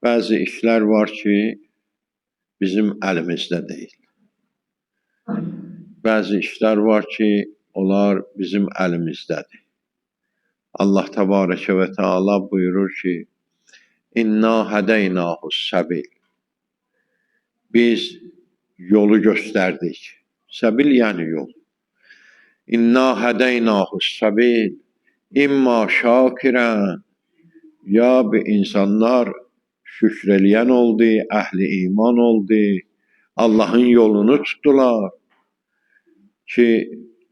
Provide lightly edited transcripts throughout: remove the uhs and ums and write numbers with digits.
Bəzi işlər var ki, bizim əlimizdə deyil. Bəzi işlər var ki, onlar bizim əlimizdədir. Allah Təbarəkə və Teala buyurur ki, İnna hədəynahus səbil. Biz yolu göstərdik. Səbil yəni yol. İnna hədəynahus səbil. İmma şakirən. Ya bir insanlar şükr eləyən oldu, əhli iman oldu, Allahın yolunu tutdular ki,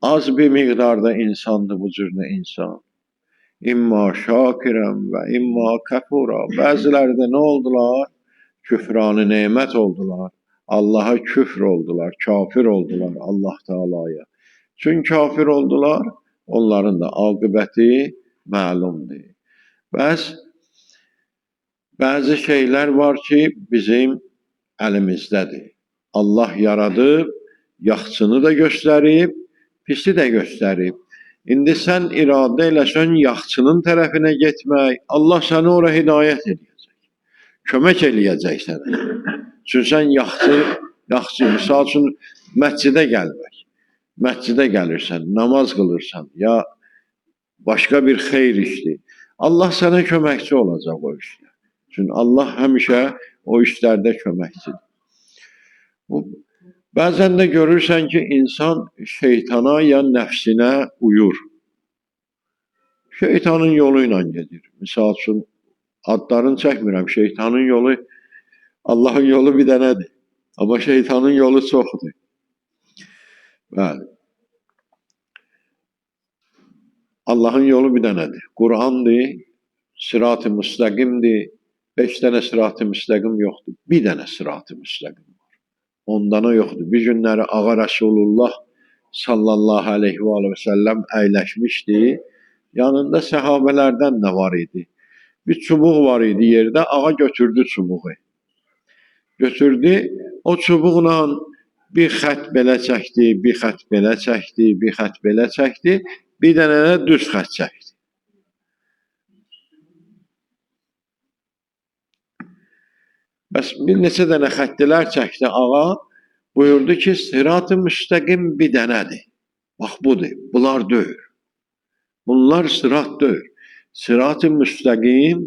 az bir miqdarda insandır bu cür nə insan. İmma şakirən və imma kəfura. Bəziləri də nə oldular? Küfranı nemət oldular. Allaha küfr oldular, kafir oldular Allah Teala'ya. Çünki kafir oldular, onların da aqibəti məlumdur. Bəs bəzi şeylər var ki, bizim əlimizdədir. Allah yaradıb, yaxşını da göstərib, pisi də göstərib. İndi sən iradə eləsən yaxşının tərəfinə getmək, Allah səni ora hidayət eləyəcək. Kömək eləyəcək sənə. Çünki sən yaxşı, misal üçün məscidə gəlmək. Məscidə gəlirsən, namaz qılırsan, ya başqa bir xeyir işdir. Allah sənə köməkçi olacaq o işdə. Çünki Allah həmişə o işlərdə köməkçidir. Bəzən də görürsən ki, insan şeytana ya nəfsinə uyur. Şeytanın yolu ilə gedir. Misal üçün, adlarını çəkmirəm. Şeytanın yolu, Allahın yolu bir dənədir. Amma şeytanın yolu çoxdur. Bəli. Allahın yolu bir dənədir. Qur'andır, sırat-ı müstəqimdir. 5 dənə sırat-ı müstəqim yoxdur. Bir dənə sırat-ı müstəqim var. Ondana yoxdur. Bir günləri Ağa Rəsulullah sallallahu aleyhi və səlləm əyləşmişdi. Yanında səhabələrdən də var idi. Bir çubuq var idi yerdə. Ağa götürdü çubuğu. Götürdü. O çubuqla bir xət belə çəkdi, bir xət belə çəkdi, bir xət belə çəkdi. Bir dənə də düz xət çəkdi. Bəs bir neçə dənə xəttilər çəkdi ağa, buyurdu ki, sırat-ı müstəqim bir dənədir. Bax budur, bunlar deyil. Bunlar sırat deyil. Sırat-ı müstəqim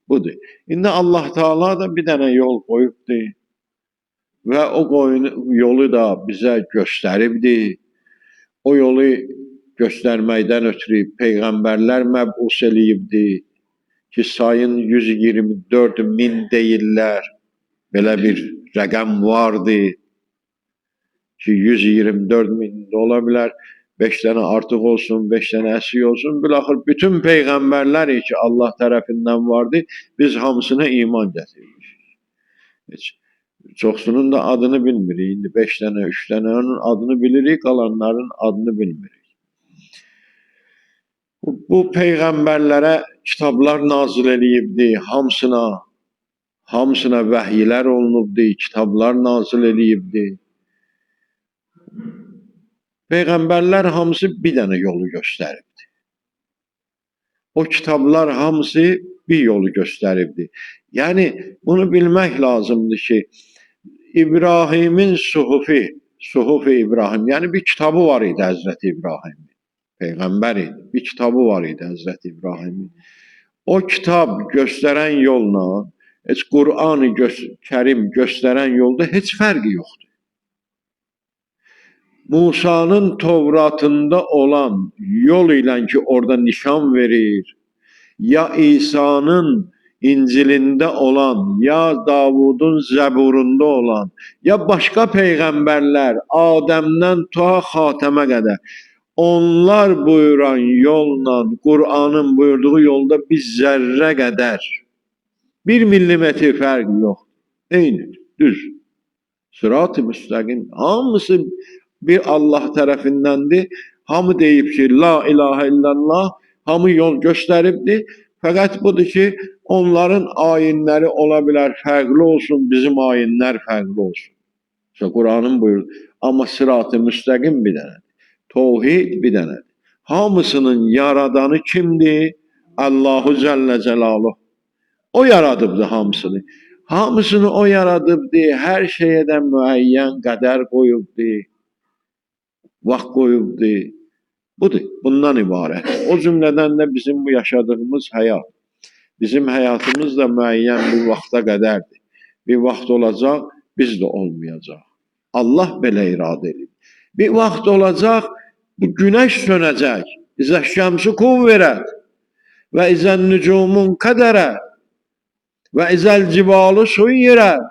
budur. İndi Allah Teala da bir dənə yol qoyubdur və o yolu da bizə göstəribdir. O yolu göstərməkdən ötürü peyğəmbərlər məbus eləyibdir ki, sayın 124 min deyirlər. Belə bir rəqəm vardı ki, 124 min də ola bilər, 5 dənə artıq olsun, 5 dənə əsik olsun. Bilaxır, bütün peyğəmbərlər ki, Allah tərəfindən vardı, biz hamısına iman gətirmişik. Heç, çoxsunun da adını bilmirik. İndi 5 dənə, 3 dənə onun adını bilirik, qalanların adını bilmirik. Bu peyğəmbərlərə kitablar nazil eləyibdi, hamısına. Hamısına vəhiylər olunubdu, kitablar nazil eləyibdi. Peyğəmbərlər hamısı bir dənə yolu göstəribdi. O kitablar hamısı bir yolu göstəribdi. Yəni, bunu bilmək lazımdır ki, İbrahimin suhufi, Suhufi İbrahim, yəni bir kitabı var idi Həzrəti İbrahimin. Peyğəmbər idi, bir kitabı var idi Həzrəti İbrahimin. O kitab göstərən yolla, heç Qur'an-ı Kərim göstərən yolda heç fərqi yoxdur. Musanın Tovratında olan yol ilə ki, orada nişan verir, ya İsa'nın İncilində olan, ya Davudun Zəburunda olan, ya başqa peyğəmbərlər Adəmdən ta xatəmə qədər, onlar buyuran yolla, Qur'anın buyurduğu yolda bir zərrə qədər, bir millimetr fərq yoxdur. Eynidir, düz. Sırat-ı müstəqim. Hamısı bir Allah tərəfindəndir. Hamı deyib ki, la ilahə illallah, hamı yol göstəribdir. Fəqət budur ki, onların ayinləri ola bilər fərqli olsun, bizim ayinlər fərqli olsun. İşte Qur'anın buyurdu. Amma sırat-ı müstəqim bir dənədir. Tohid bir dənədir. Hamısının yaradanı kimdir? Allahu Cəllə Cəlaluhu. O yaradıbdı hamısını. Hamısını o yaradıbdı, hər şeyə də müəyyən qədər qoyubdu, vaxt qoyubdu. Budur, bundan ibarət. O cümlədən də bizim bu yaşadığımız həyat. Bizim həyatımız da müəyyən bir vaxta qədərdir. Bir vaxt olacaq, biz də olmayacaq. Allah belə iradə edib. Bir vaxt olacaq, bu günəş sönəcək. İzə şəmsi kuvverət və izə nücumun qədərət və izəl cibalı suyyirət.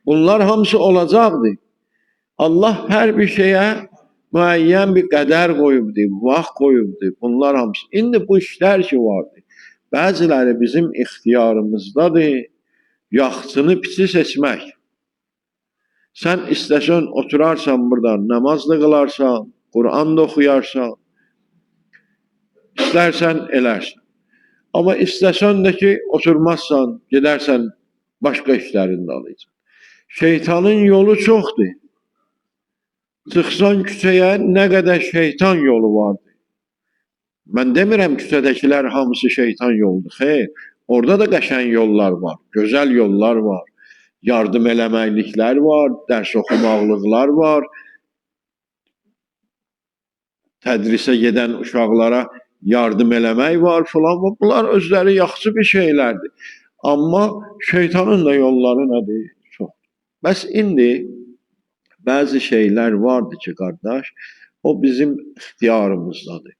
Bunlar hamısı olacaqdır. Allah hər bir şeyə müəyyən bir qədər qoyubdur, vaxt qoyubdur. Bunlar hamısı. İndi bu işlər ki vardır. Bəziləri bizim ixtiyarımızdadır. Yaxşını pisi seçmək. Sən istəsən oturarsan burada, namaz da qılarsan, Quran da oxuyarsan, istərsən elərsən. Amma istəsən də ki, oturmazsan, gedərsən başqa işlərin dalıyca. Şeytanın yolu çoxdur. Çıxsan küçəyə nə qədər şeytan yolu vardır. Mən demirəm küçədəkilər hamısı şeytan yoludur. Xeyr, orada da qəşəng yollar var, gözəl yollar var. Yardım eləməkliklər var, dərs oxumaqlıqlar var. Tədrisə gedən uşaqlara yardım eləmək var filan. Bunlar özləri yaxşı bir şeylərdir. Amma şeytanın da yolları nədir? Çox. Bəs indi bəzi şeylər vardır ki, qardaş, o bizim ixtiyarımızdadır.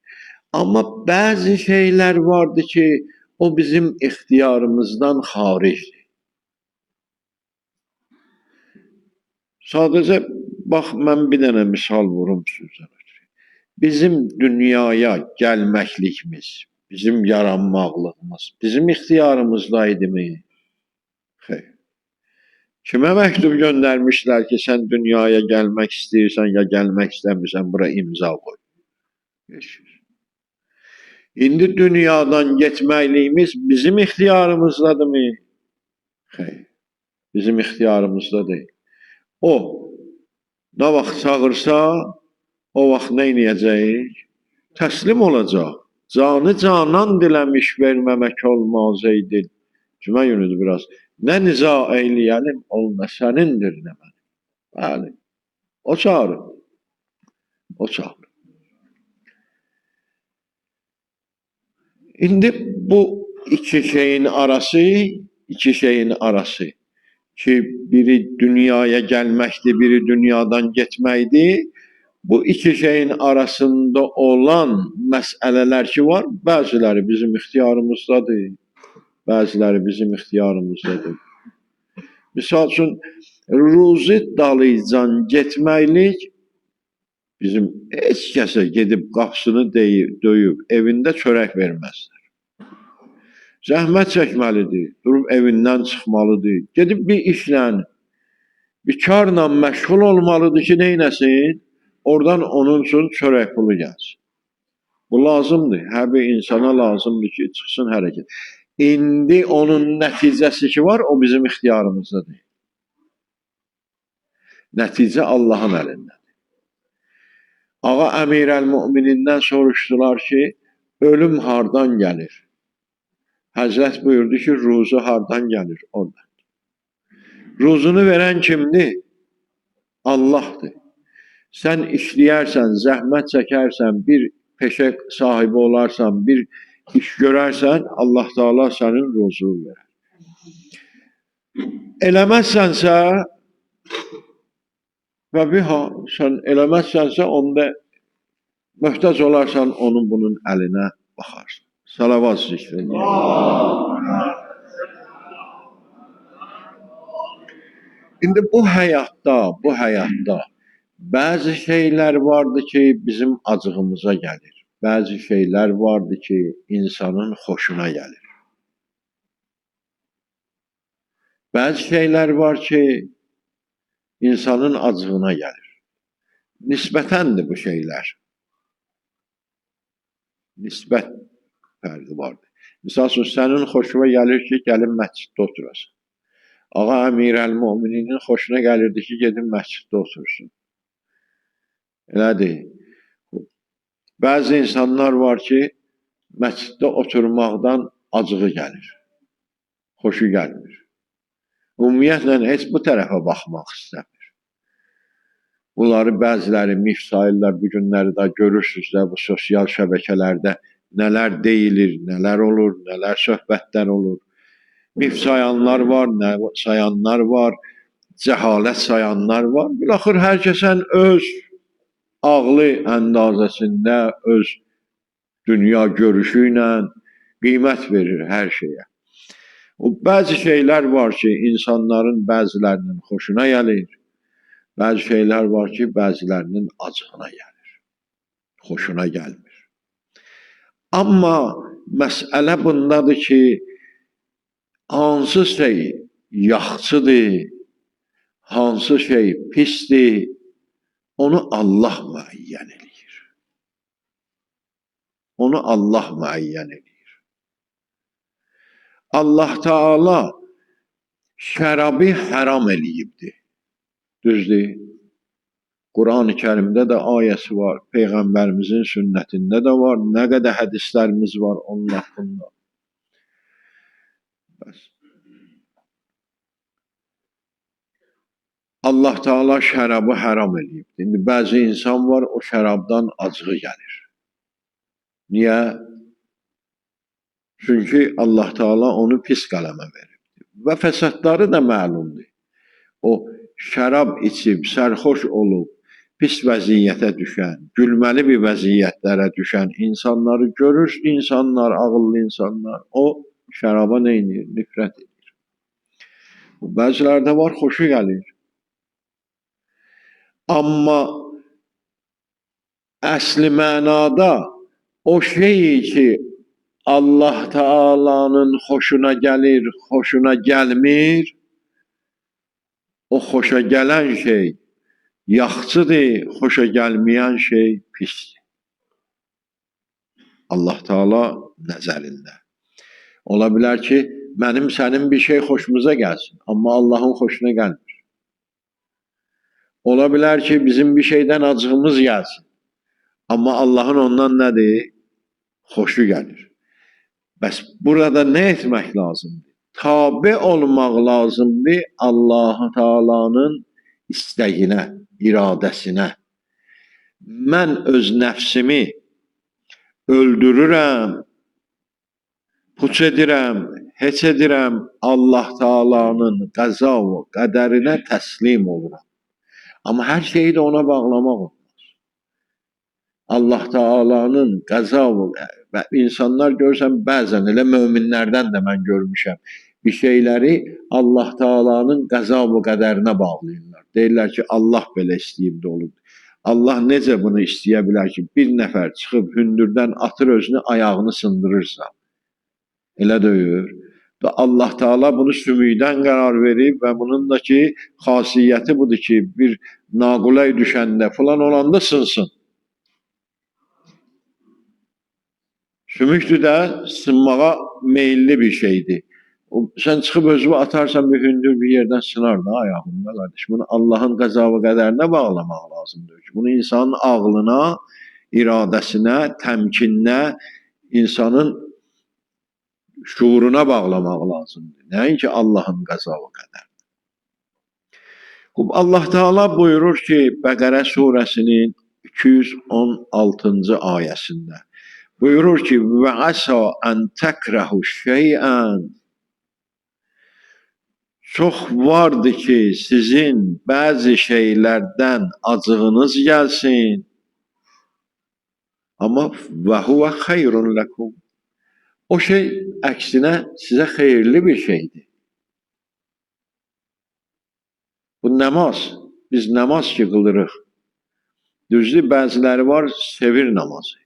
Amma bəzi şeylər vardır ki, o bizim ixtiyarımızdan xaricdir. Sadəcə, bax, mən bir dənə misal vurum sizdən ötrü. Bizim dünyaya gəlməklikimiz, bizim yaranmaqlığımız, bizim ixtiyarımızda idimi? Xeyr. Kimə məktub göndərmişlər ki, sən dünyaya gəlmək istəyirsən, ya gəlmək istəmirsən, bura imza qoy? Heç. İndi dünyadan getməkliyimiz bizim ixtiyarımızdadırmı? Xeyr. Bizim ixtiyarımızda deyil. O, nə vaxt çağırsa, o vaxt nə eləyəcəyik? Təslim olacaq. Canı canan diləmiş verməmək olmaz ey dil. Cümə günüdür biraz. Nə niza eyləyəlim, ol nə sənindir, nə mənim. Bəli, o çağırır. O çağırır. İndi bu iki şeyin arası, ki biri dünyaya gəlməkdir, biri dünyadan getməkdir. Bu iki şeyin arasında olan məsələlər ki var, bəziləri bizim ixtiyarımızdadır, bəziləri bizim ixtiyarımızdadır. Misal üçün, ruzi dalıcan getməklik bizim heç kəsə gedib qapısını döyüb, evində çörək verməzlər. Zəhmət çəkməlidir, durub evindən çıxmalıdır, gedib bir işlə, bir karla məşğul olmalıdır ki, neynəsin? Oradan onun üçün çörək pulu gəlsin. Bu lazımdır, hər bir insana lazımdır ki, çıxsın hərəkət. İndi onun nəticəsi ki var, o bizim ixtiyarımızda deyil. Nəticə Allahın əlindədir. Ağa Əmirəl-Müminindən soruşdular ki, ölüm hardan gəlir? Həzrət buyurdu ki, ruzu hardan gəlir? Oradan. Ruzunu verən kimdir? Allahdır. Sən işləyərsən, zəhmət çəkərsən, bir peşə sahibi olarsan, bir iş görərsən, Allah Teala sənin ruzunu verər. Eləməzsənsə, və biha, sən eləməzsənsə, onda möhtac olarsan, onun bunun əlinə baxarsan. Salavat zikr edin. İndi bu həyatda bəzi şeylər vardır ki, bizim acığımıza gəlir. Bəzi şeylər vardır ki, insanın xoşuna gəlir. Bəzi şeylər var ki, insanın acığına gəlir. Nisbətəndir bu şeylər. Nisbət fərqi vardır. Misal üçün, sənin xoşuna gəlir ki, gəlin məsciddə oturasan. Ağa Əmirəl-Mömininin xoşuna gəlirdi ki, gedin məsciddə otursun. Elədir. Bəzi insanlar var ki, məsciddə oturmaqdan acığı gəlir. Xoşu gəlmir. Ümumiyyətlə, heç bu tərəfə baxmaq istəmir. Bunları bəziləri mif sayırlar, bu günləri də görürsünüz də bu sosial şəbəkələrdə nələr deyilir, nələr olur, nələr söhbətlər olur. Mif sayanlar var, nə sayanlar var, cəhalət sayanlar var. Bilaxır hər kəsən öz ağlı əndazəsində, öz dünya görüşü ilə qiymət verir hər şeyə. O bəzi şeylər var ki, insanların bəzilərinin xoşuna gəlir. Bəzi şeylər var ki, bəzilərinin acığına gəlir. Xoşuna gəlmir. Amma məsələ bundadır ki, hansı şey yaxşıdır, hansı şey pisdir, onu Allah müəyyən eləyir. Onu Allah müəyyən eləyir. Allah Teala şərabı haram eləyibdir. Düzdür? Quran-ı Kərimdə də ayəsi var, Peyğəmbərimizin sünnətində də var, nə qədər hədislərimiz var onun haqqında. Bəs. Allah Teala şərabı haram eləyibdir. İndi bəzi insan var, o şərabdan acığı gəlir. Niyə? Çünki Allah Teala onu pis qələmə veribdir. Və fəsadları da məlumdur. O şərab içib, sərxoş olub, pis vəziyyətə düşən, gülməli bir vəziyyətlərə düşən insanları görür, insanlar, ağıllı insanlar, o şəraba nə edir? Nifrət edir. Bəzilərdə var, xoşu gəlir. Amma əsli mənada o şeyi ki, Allah Teala'nın xoşuna gəlir, xoşuna gəlmir, o xoşa gələn şey yaxşıdır, xoşa gəlməyən şey pisdir. Allah Teala nəzərində. Ola bilər ki, mənim sənin bir şey xoşumuza gəlsin, amma Allahın xoşuna gəlmir. Ola bilər ki, bizim bir şeydən acığımız gəlsin, amma Allahın ondan nədir? Xoşu gəlir. Bəs burada nə etmək lazımdır? Tabi olmaq lazımdır Allah-u Teala'nın istəyinə, iradəsinə. Mən öz nəfsimi öldürürəm, puç edirəm, heç edirəm, Allah Teala'nın qəza və qədərinə təslim oluram. Amma hər şeyi də ona bağlamaq olmaz. Allah Teala'nın qəza və insanlar görürsən, bəzən elə möminlərdən də mən görmüşəm, bir şeyləri Allah Teala'nın qəza və qədərinə bağlayırlar. Deyirlər ki, Allah belə istəyib də olub. Allah necə bunu istəyə bilər ki, bir nəfər çıxıb hündürdən atır özünü, ayağını sındırırsa. Elə deyir. Və Allah Teala bunu sümükdən qərar verib və bunun da ki, xasiyyəti budur ki, bir naqulay düşəndə filan olanda sınsın. Sümükdür də sınmağa meyilli bir şeydir. Sən çıxıb özünü atarsan bir hündür bir yerdən sınar da ayağında qardaş. Bunu Allahın qəza və qədərinə bağlamaq lazımdır ki, bunu insanın ağlına, iradəsinə, təmkininə, insanın şuuruna bağlamaq lazımdır. Nəinki Allahın qəza və qədərinə. Allah Teala buyurur ki, Bəqərə surəsinin 216-cı ayəsində buyurur ki, və asa ən təkrəhu şeyən. Çox vardı ki, sizin bəzi şeylərdən acığınız gəlsin. Amma və huvə xeyrun ləkum. O şey əksinə sizə xeyirli bir şeydir. Bu namaz, biz namaz ki qılırıq. Düzdür, bəziləri var, sevir namazı,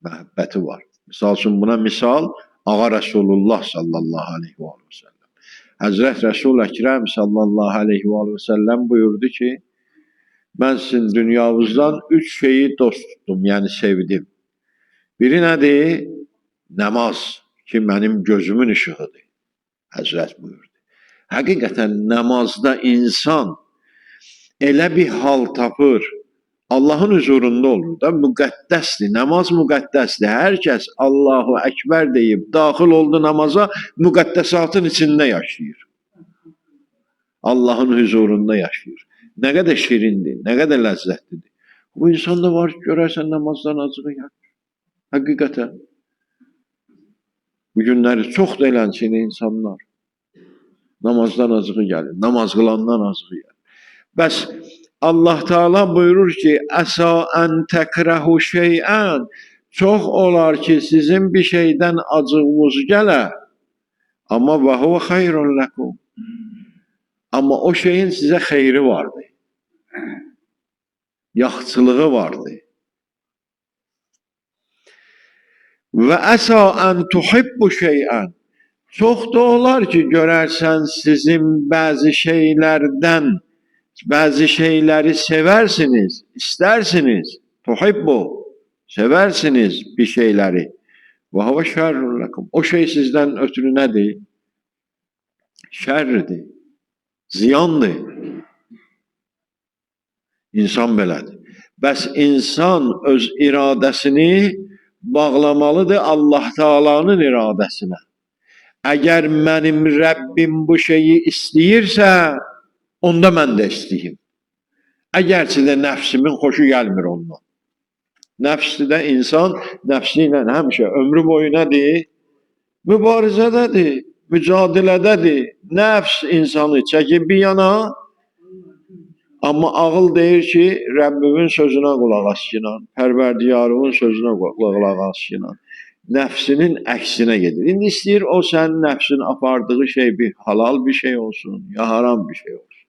məhəbbəti var. Misal üçün, buna misal Ağa Rəsulullah sallallahu aleyhi və səlləm. Həzrət Rəsul Əkrəm sallallahu aleyhi və səlləm buyurdu ki, mən sizin dünyavızdan 3 şeyi dost tutdum, yəni sevdim. Biri nədir? Namaz, ki mənim gözümün işığıdır, Həzrət buyurdu. Həqiqətən namazda insan elə bir hal tapır, Allahın huzurunda olur da, müqəddəsdir, namaz müqəddəsdir. Hər kəs Allahu Əkbər deyib daxil oldu namaza, müqəddəsatın içində yaşayır. Allahın hüzurunda yaşayır. Nə qədər şirindir, nə qədər ləzzətlidir. Bu insanda var ki, görərsən namazdan acığı gəlir. Həqiqətən. Bu günləri çox da elənçili insanlar. Namazdan acığı gəlir, namaz qılandan acığı gəlir. Bəs Allah Teala buyurur ki, Əsa ən təkrehu şeyən. Çox olar ki, sizin bir şeydən acığınız gələ. Amma və huvə xeyrun ləkum. Amma o şeyin sizə xeyri vardı. Yaxçılığı vardı. Və əsa ən tuhibbu şeyən. Çox da olar ki, görərsən sizin bəzi şeylərdən, bəzi şeyləri sevərsiniz, istərsiniz. Tuhibbu, sevərsiniz bir şeyləri. Və huvə şərrun ləkum. O şey sizdən ötürü nədir? Şərdir, ziyandır. İnsan belədir. Bəs insan öz iradəsini bağlamalıdır Allah Teala'nın iradəsinə. Əgər mənim Rəbbim bu şeyi istəyirsə, onda mən də istəyim. Əgərçi də nəfsimin xoşu gəlmir ondan. Nəfsi də insan nəfsi ilə həmişə ömrü boyu nədir? Mübarizədədir, mücadilədədir. Nəfs insanı çəkib bir yana, amma ağıl deyir ki, Rəbbimin sözünə qulaq asginan, Pərverdigarımın sözünə qulaq asginan. Nəfsinin əksinə gedir. İndi istəyir o sənin nəfsin apardığı şey bir halal bir şey olsun, ya haram bir şey olsun.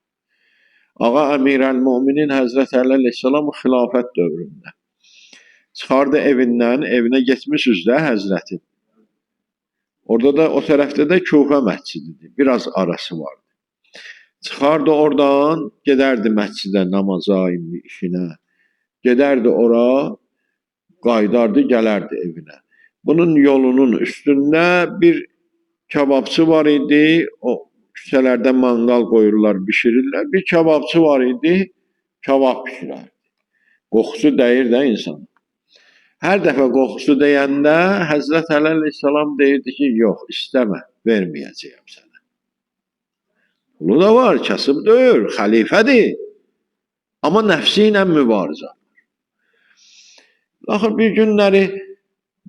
Ağa Əmir-əl-Müminin Həzrət Əli əleyhissalam xilafət dövründə çıxardı evindən, evinə getmişsiniz də Həzrətin. Orada da, o tərəfdə də Kufə məscididir. Biraz arası vardı. Çıxardı oradan, gedərdi məscidə, namaza, indi işinə. Gedərdi ora, qayıdardı, gələrdi evinə. Bunun yolunun üstündə bir kebabçı var idi. O küçələrdə manqal qoyurlar, bişirirlər. Bir kebabçı var idi, kebab bişirərdi. Qoxusu dəyir də insana. Hər dəfə qoxusu deyəndə Həzrət Əli əleyhissalam deyirdi ki, yox, istəmə, verməyəcəyəm sənə. Pulu da var, kasıb deyil, xəlifədir. Amma nəfsi ilə mübarizə aparır. Axır bir günləri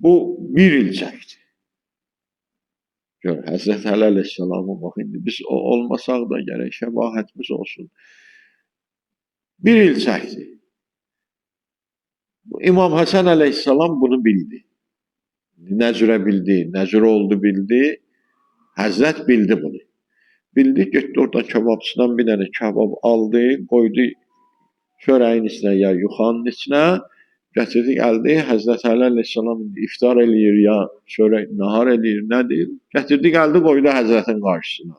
bu bir il çəkdi. Gör, Həzrət Əli əleyhissalama bax, indi biz o olmasaq da gərək şəbahətimiz olsun. Bir il çəkdi. İmam Həsən əleyhissalam bunu bildi. Nə cürə bildi, nə cürə oldu bildi. Həzrət bildi bunu. Bildi, getdi oradan kebabçıdan bir dənə kebab aldı, qoydu çörəyin içinə ya yuxanın içinə, gətirdi, gəldi. Həzrət Əli əleyhissalam iftar eləyir ya çörək, nahar eləyir, nədir? Gətirdi, gəldi, qoydu Həzrətin qarşısına.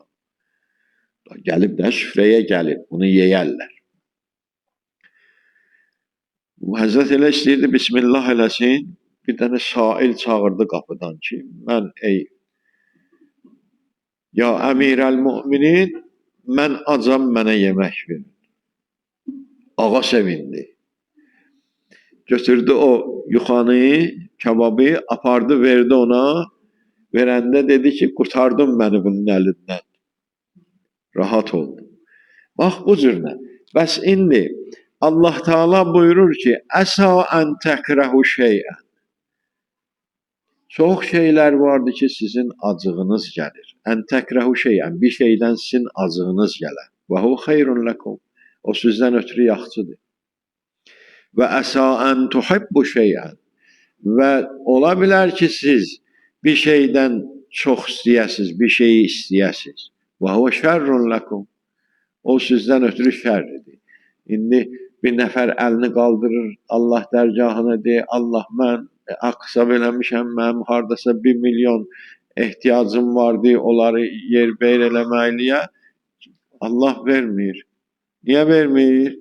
Gəlib də süfrəyə gəlib, bunu yeyərlər. Həzrət elə istəyirdi, Bismillah eləsin, bir dənə sail çağırdı qapıdan ki, mən ey, ya Əmir-əl-Müminin, mən acam, mənə yemək verin. Ağa sevindi. Götürdü o yuxanı, kebabı, apardı, verdi ona. Verəndə dedi ki, qurtardın məni bunun əlindən. Rahat oldu. Bax, bu cürlə. Bəs indi Allah Teala buyurur ki, Əsa ən təkrehu şeyən. Çox şeylər vardır ki, sizin acığınız gəlir. Ən təkrehu şeyən, bir şeydən sizin acığınız gələr. Və hu xeyrun ləkum. O sizdən ötürü yaxşıdır. Və əsa ən tuhibbu şeyən. Və ola bilər ki, siz bir şeydən çox istəyəsiniz, bir şeyi istəyəsiniz. Və hu şərrun ləkum. O sizdən ötürü şərridir. İndi bir nəfər əlini qaldırır Allah dərgahına deyir, Allah mən haqq hesab eləmişəm, mənim hardasa 1 milyon ehtiyacım vardı, onları yerbəyir eləməliyə. Allah vermir. Niyə vermir?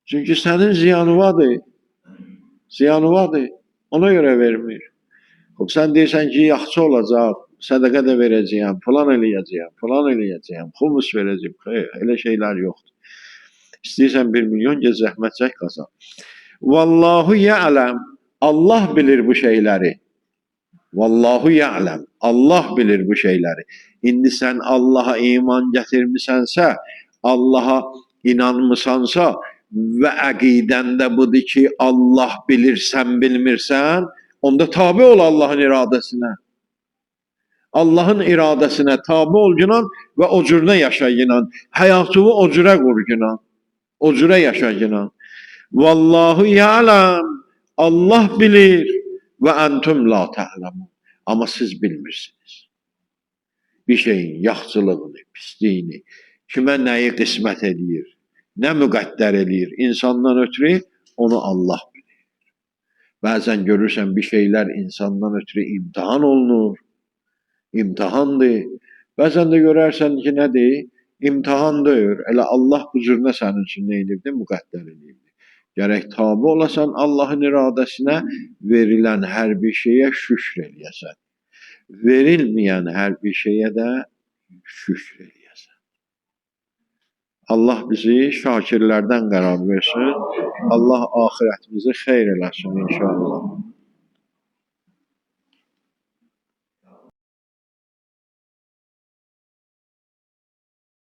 Çünki sənin ziyanı vardır. Ziyanı vardır. Ona görə vermir. Xub, sən deyirsən ki, yaxşı olacaq, sədəqə də verəcəyəm, filan eləyəcəyəm, filan eləyəcəyəm, xumus verəcəyəm. Xeyr, elə şeylər yoxdur. İstəyirsən 1 milyon, gec zəhmət çək, qazan. Vallahu ya'ləm. Allah bilir bu şeyləri. Vallahu ya'lem. Allah bilir bu şeyləri. İndi sən Allaha iman gətirmisənsə, Allaha inanmısansa və əqidəndə budur ki, Allah bilir, sən bilmirsən, onda tabi ol Allahın iradəsinə. Allahın iradəsinə tabi ol günan və o cürünə yaşa günan. Həyatını o cürə qur günan. O cürə yaşa günan. Vallahu ya'lem. Allah bilir və entum la ta'lemun. Amma siz bilmirsiniz. Bir şeyin yaxçılığını, pisliyini, kimə nəyi qismət eləyir, nə müqəddər eləyir insandan ötürü, onu Allah bilir. Bəzən görürsən bir şeylər insandan ötürü imtahan olunur. İmtahandır. Bəzən də görərsən ki, nədir? İmtahan deyil. Elə Allah bu cürünə sənin üçün nə edibdir? Müqəddər eləyibdir. Gərək tabi olasan Allahın iradəsinə, verilən hər bir şeyə şükr eləyəsən. Verilməyən hər bir şeyə də şükr eləyəsən. Allah bizi şakirlərdən qərar versin. Allah axirətimizi xeyr eləsin inşallah.